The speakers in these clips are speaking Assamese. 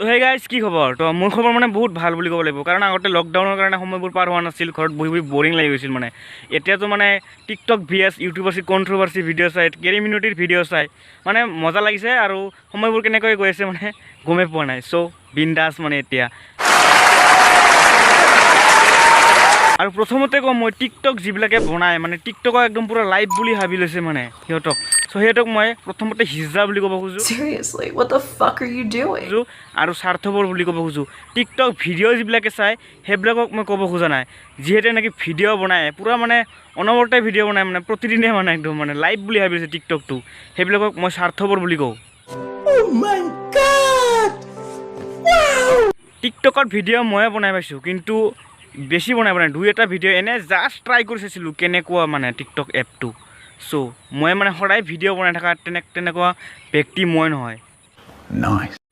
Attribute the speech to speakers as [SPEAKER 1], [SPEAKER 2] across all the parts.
[SPEAKER 1] তো হে গাইজ, কি খবৰ? তো মোৰ খবৰ মানে বহুত ভাল বুলি ক'ব লাগিব, কাৰণ আগতে লকডাউনৰ কাৰণে সময়বোৰ পাৰ হোৱা নাছিল, ঘৰত বহি বহি বৰিং লাগি গৈছিল। মানে এতিয়াতো মানে টিকটক ভিএছ ইউটিউবাৰ্চি কণ্ট্ৰভাৰ্চি ভিডিঅ' চাই, কেৰি মিনতিৰ ভিডিঅ' চাই মানে মজা লাগিছে আৰু সময়বোৰ কেনেকৈ গৈ আছে মানে গমেই পোৱা নাই। চ' বিন্দাছ মানে এতিয়া। আৰু প্ৰথমতে কওঁ মই, টিকটক যিবিলাকে বনায় মানে টিকটকক একদম পূৰা লাইভ বুলি ভাবি লৈছে মানে সিহঁতক। চ' সিহঁতক মই প্ৰথমতে হিজৰা বুলি ক'ব খোজোঁ।
[SPEAKER 2] Seriously, what the fuck are you doing?
[SPEAKER 1] খোজোঁ আৰু স্বাৰ্থপৰ বুলি ক'ব খোজোঁ। টিকটক ভিডিঅ' যিবিলাকে চায় সেইবিলাকক মই ক'ব খোজা নাই, যিহেতু নেকি ভিডিঅ' বনায় পূৰা মানে অনবৰতে ভিডিঅ' বনায় মানে প্ৰতিদিনে মানে একদম মানে লাইভ বুলি ভাবিছে টিকটকটো, সেইবিলাকক মই স্বাৰ্থপৰ বুলি কওঁ। টিকটকত ভিডিঅ' ময়ে বনাই পাইছোঁ, কিন্তু বেছি বনাই বনাই দুই এটা ভিডিঅ' এনে জাষ্ট ট্ৰাই কৰি চাইছিলোঁ কেনেকুৱা মানে টিকটক এপটো। চ' মই মানে সদায় ভিডিঅ' বনাই থকা তেনেকুৱা ব্যক্তি মই নহয়।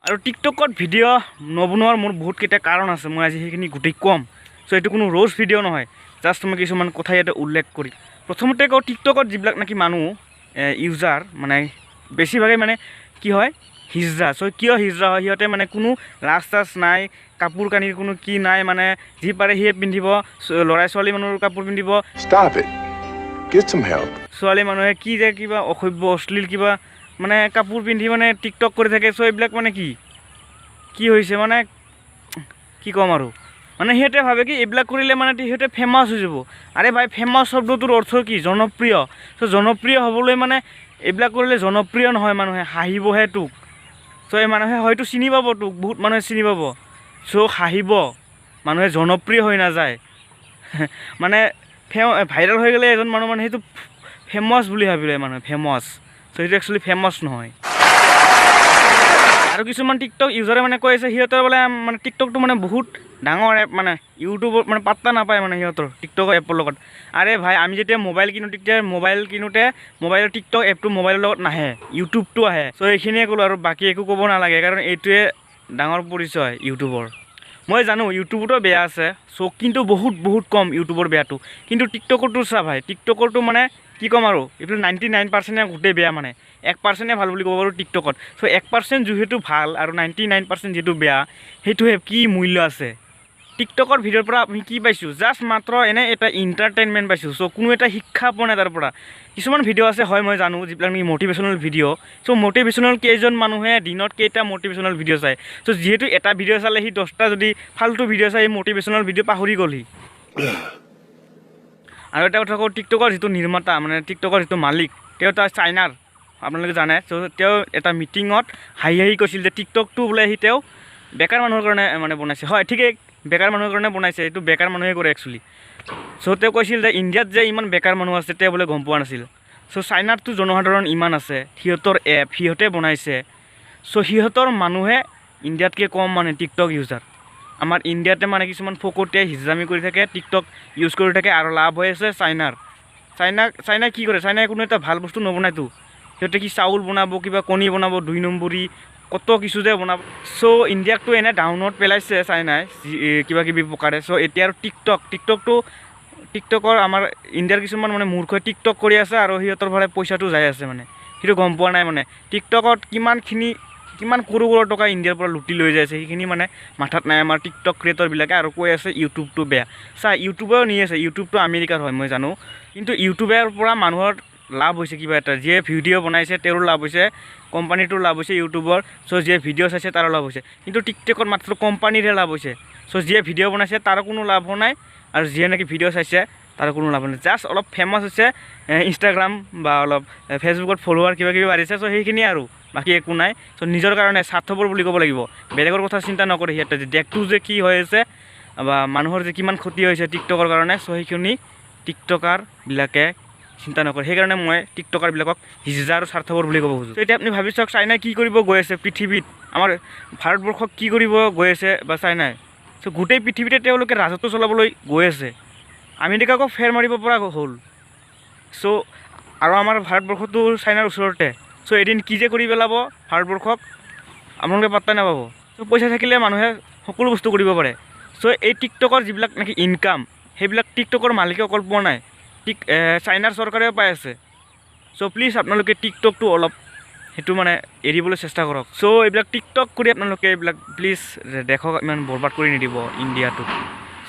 [SPEAKER 1] আৰু টিকটকত ভিডিঅ' নবনোৱাৰ মোৰ বহুতকেইটা কাৰণ আছে, মই আজি সেইখিনি গোটেই ক'ম। চ' এইটো কোনো ৰ'জ ভিডিঅ' নহয়, জাষ্ট মই কিছুমান কথা ইয়াতে উল্লেখ কৰিম। প্ৰথমতে কওঁ, টিকটকত যিবিলাক নেকি মানুহ ইউজাৰ মানে বেছিভাগেই মানে কি হয় হিজৰা। চ' কিয় হিজৰা হয়, সিহঁতে মানে কোনো লাজ চাজ নাই, কাপোৰ কানিৰ কোনো কি নাই, মানে যি পাৰে সিয়ে পিন্ধিব, ল'ৰাই ছোৱালী মানুহৰ কাপোৰ পিন্ধিব।
[SPEAKER 3] Stop it. Get some help.
[SPEAKER 1] ছোৱালী মানুহে কি যে কিবা অসভ্য অশ্লীল কিবা মানে কাপোৰ পিন্ধি মানে টিকটক কৰি থাকে। চ' এইবিলাক মানে কি কি হৈছে মানে কি ক'ম আৰু, মানে সিহঁতে ভাবে কি এইবিলাক কৰিলে মানে সিহঁতে ফেমাছ হৈ যাব। আৰে ভাই, ফেমাছ শব্দটোৰ অৰ্থ কি? জনপ্ৰিয়। চ' জনপ্ৰিয় হ'বলৈ মানে এইবিলাক কৰিলে জনপ্ৰিয় নহয়, মানুহে হাঁহিবহে তোক। চ' এই মানুহে হয়তো চিনি পাব তোক, বহুত মানুহে চিনি পাব, চ' হাঁহিব, মানুহে জনপ্ৰিয় হৈ নাযায়। মানে ভাইৰেল হৈ গ'লে এজন মানুহ মানে সেইটো ফেমাছ বুলি ভাবিলে মানুহে ফেমাছ। চ' সেইটো একচুৱেলি ফেমাছ নহয়। আৰু কিছুমান টিকটক ইউজাৰে মানে কৈ আছে সিহঁতৰ বোলে মানে টিকটকটো মানে বহুত ডাঙৰ এপ, মানে ইউটিউবত মানে পাত্তা নাপায় মানে সিহঁতৰ টিকটকৰ এপৰ লগত। আৰে ভাই, আমি যেতিয়া মোবাইল কিনো তেতিয়া মোবাইল কিনোতে মোবাইলৰ টিকটক এপটো মোবাইলৰ লগত নাহে, ইউটিউবটো আহে। চ' এইখিনিয়ে ক'লোঁ আৰু বাকী একো ক'ব নালাগে, কাৰণ এইটোৱে ডাঙৰ পৰিচয় ইউটিউবৰ। মই জানো ইউটিউবতো বেয়া আছে, চ' কিন্তু বহুত বহুত কম ইউটিউবৰ বেয়াটো। কিন্তু টিকটকৰটো চা ভাই, টিকটকৰটো মানে কি ক'ম আৰু, এইটো 99% গোটেই বেয়া, মানে 1% ভাল বুলি ক'ব পাৰোঁ টিকটকত। চ' 1% যিহেতু ভাল আৰু 99% যিটো বেয়া, সেইটোহে কি মূল্য আছে। টিকটকৰ ভিডিঅ'ৰ পৰা আমি কি পাইছোঁ? জাষ্ট মাত্ৰ এনে এটা ইণ্টাৰটেইনমেণ্ট পাইছোঁ। চ' কোনো এটা শিক্ষা পোৱা নাই তাৰ পৰা। কিছুমান ভিডিঅ' আছে হয় মই জানো, যিবিলাক নেকি মটিভেশ্যনেল ভিডিঅ'। চ' মটিভেশ্যনেল কেইজন মানুহে দিনত কেইটা মটিভেশ্যনেল ভিডিঅ' চায়? চ' যিহেতু এটা ভিডিঅ' চালে সি 10টা যদি ফাল্টু ভিডিঅ' চাই মটিভেশ্যনেল ভিডিঅ' পাহৰি গ'ল সি। আৰু এটা কথা কওঁ, টিকটকৰ যিটো নিৰ্মাতা মানে টিকটকৰ যিটো মালিক, তেওঁ এটা চাইনাৰ, আপোনালোকে জানে। চ' তেওঁ এটা মিটিঙত হাঁহি হাঁহি কৈছিল যে টিকটকটো বোলে সি তেওঁ বেকাৰ মানুহৰ কাৰণে মানে বনাইছে। হয় ঠিকেই, বেকাৰ মানুহৰ কাৰণে বনাইছে, এইটো বেকাৰ মানুহে কৰে একচুৱেলি। চ' তেওঁ কৈছিল যে ইণ্ডিয়াত যে ইমান বেকাৰ মানুহ আছে তেওঁ বোলে গম পোৱা নাছিল। চ' চাইনাততো জনসাধাৰণ ইমান আছে, সিহঁতৰ এপ সিহঁতে বনাইছে। চ' সিহঁতৰ মানুহে ইণ্ডিয়াতকৈ কম মানে টিকটক ইউজাৰ। আমাৰ ইণ্ডিয়াতে মানে কিছুমান ফকতীয়াই হিজৰামি কৰি থাকে, টিকটক ইউজ কৰি থাকে আৰু লাভ হৈ আছে চাইনাৰ। চাইনা কি কৰে? চাইনাই কোনো এটা ভাল বস্তু নবনায়তো। সিহঁতে কি চাউল বনাব, কিবা কণী বনাব, 2 নম্বৰী কত কিছু যে বনাব। চ' ইণ্ডিয়াকতো এনে ডাউনত পেলাইছে চাইনাই কিবা কিবি প্ৰকাৰে। চ' এতিয়া আৰু টিকটকৰ আমাৰ ইণ্ডিয়াৰ কিছুমান মানে মূৰ্খই টিকটক কৰি আছে আৰু সিহঁতৰ ফালে পইচাটো যাই আছে, মানে সেইটো গম পোৱা নাই। মানে টিকটকত কিমান কৰোৰ কৰোৰ টকা ইণ্ডিয়াৰ পৰা লুটি লৈ যাই আছে, সেইখিনি মানে মাথাত নাই আমাৰ টিকটক ক্ৰিয়েটৰবিলাকে। আৰু কৈ আছে ইউটিউবটো বেয়া। চা, ইউটিউবেও নি আছে, ইউটিউবটো আমেৰিকাৰ হয় মই জানো, কিন্তু ইউটিউবৰ পৰা মানুহৰ লাভ হৈছে কিবা এটা। যিয়ে ভিডিঅ' বনাইছে তেওঁৰো লাভ হৈছে, কোম্পানীটোৰ লাভ হৈছে ইউটিউবৰ। চ' যিয়ে ভিডিঅ' চাইছে তাৰো লাভ হৈছে। কিন্তু টিকটকত মাত্ৰ কোম্পানীৰহে লাভ হৈছে। চ' যিয়ে ভিডিঅ' বনাইছে তাৰো কোনো লাভ হোৱা নাই আৰু যিয়ে নেকি ভিডিঅ' চাইছে তাৰো কোনো লাভ হোৱা নাই। জাষ্ট অলপ ফেমাছ হৈছে ইনষ্টাগ্ৰাম বা অলপ ফেচবুকত ফলোৱাৰ কিবা কিবি বাঢ়িছে, চ' সেইখিনিয়ে আৰু বাকী একো নাই। চ' নিজৰ কাৰণে স্বাৰ্থপৰ বুলি ক'ব লাগিব, বেলেগৰ কথা চিন্তা নকৰে সিহঁতে যে দেশটো যে কি হৈ আছে বা মানুহৰ যে কিমান ক্ষতি হৈছে টিকটকৰ কাৰণে। চ' সেইখিনি টিকটকাৰবিলাকে চিন্তা নকৰে। সেইকাৰণে মই টিকটকাৰবিলাকক হিজৰা আৰু স্বাৰ্থপৰ বুলি ক'ব খোজোঁ। এতিয়া আপুনি ভাবি চাওক, চাইনাই কি কৰিব গৈ আছে পৃথিৱীত, আমাৰ ভাৰতবৰ্ষক কি কৰিব গৈ আছে বা চাইনাই। চ' গোটেই পৃথিৱীতে তেওঁলোকে ৰাজত্ব চলাবলৈ গৈ আছে, আমেৰিকাকো ফেৰ মাৰিব পৰা হ'ল। চ' আৰু আমাৰ ভাৰতবৰ্ষটো চাইনাৰ ওচৰতে। চ' এদিন কি যে কৰি পেলাব ভাৰতবৰ্ষক আপোনালোকে পাত্তাই নাপাব। চ' পইচা থাকিলে মানুহে সকলো বস্তু কৰিব পাৰে। চ' এই টিকটকৰ যিবিলাক নেকি ইনকাম, সেইবিলাক টিকটকৰ মালিকে অকল পোৱা নাই, চাইনাৰ চৰকাৰেও পাই আছে। চ' প্লিজ আপোনালোকে টিকটকটো অলপ সেইটো মানে এৰিবলৈ চেষ্টা কৰক। চ' এইবিলাক টিকটক কৰি আপোনালোকে এইবিলাক প্লিজ দেশক ইমান বৰবাদ কৰি নিদিব ইণ্ডিয়াটোক।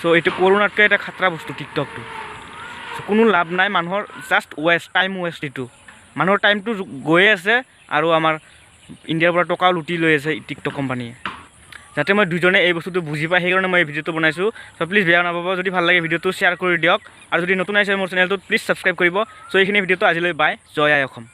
[SPEAKER 1] চ' এইটো কৰোণাতকৈ এটা খাতৰা বস্তু টিকটকটো। চ' কোনো লাভ নাই মানুহৰ, জাষ্ট ৱেষ্ট, টাইম ৱেষ্ট। এইটো মানুহৰ টাইমটো গৈয়ে আছে আৰু আমাৰ ইণ্ডিয়াৰ পৰা টকাও লুটি লৈ আছে টিকটক কোম্পানীয়ে। যাতে মই দুজনে এই বস্তুটো বুজি পায়, সেইকাৰণে মই এই ভিডিঅ'টো বনাইছোঁ। চ' প্লিজ বেয়া নাপাব, যদি ভাল লাগে ভিডিঅ'টো শ্বেয়াৰ কৰি দিয়ক আৰু যদি নতুন আহিছে মোৰ চেনেলটোত প্লিজ ছাবস্ক্ৰাইব কৰিব। চ' এইখিনি ভিডিঅ'টো আজিলৈ বাই, জয় আই অসম।